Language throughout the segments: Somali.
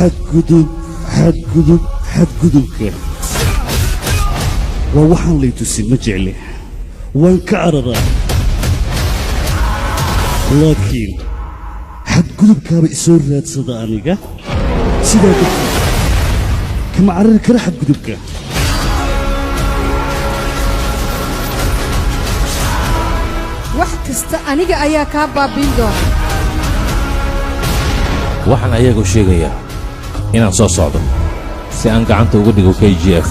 Xadgudub, xadgudub, xadgudubka waa waxaan lay tusin. Ma jecli, waan ka cararaa, laakiin xadgudubkaaba isoo raadsada aniga. Sidaa darteed kama carari kara xadgudubka. Wax kasta aniga ayaa kaa baabiin doona. Waxaan ayagu sheegayaa inaan soo socdo si aan gacanta uga dhigo KGF.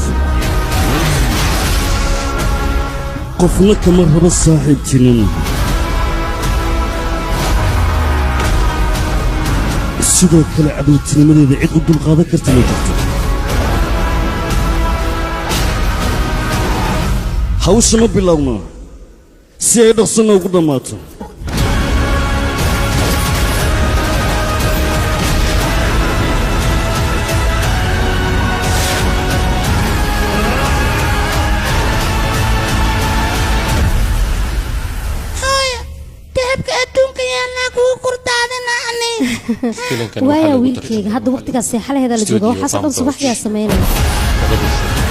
Qofna kama rabo saaxiibtinimo. Sidoo kale cadowtinimadeeda cid u dulqaadan karta ma jirto. Hawsha ma bilowno si ay dhaqso noogu dhammaato. Hooyo, dahabka adduunka yaalnaa kugu kurdaadina ani. Filimkan waxaa Waaya lagu wiilkayga, tarjumay hadda waqtigaas seexalaheeda la jooga. Studio Waxaasoo dhan Fantoch. subaxdiyaa samaynaya. Mogadishu.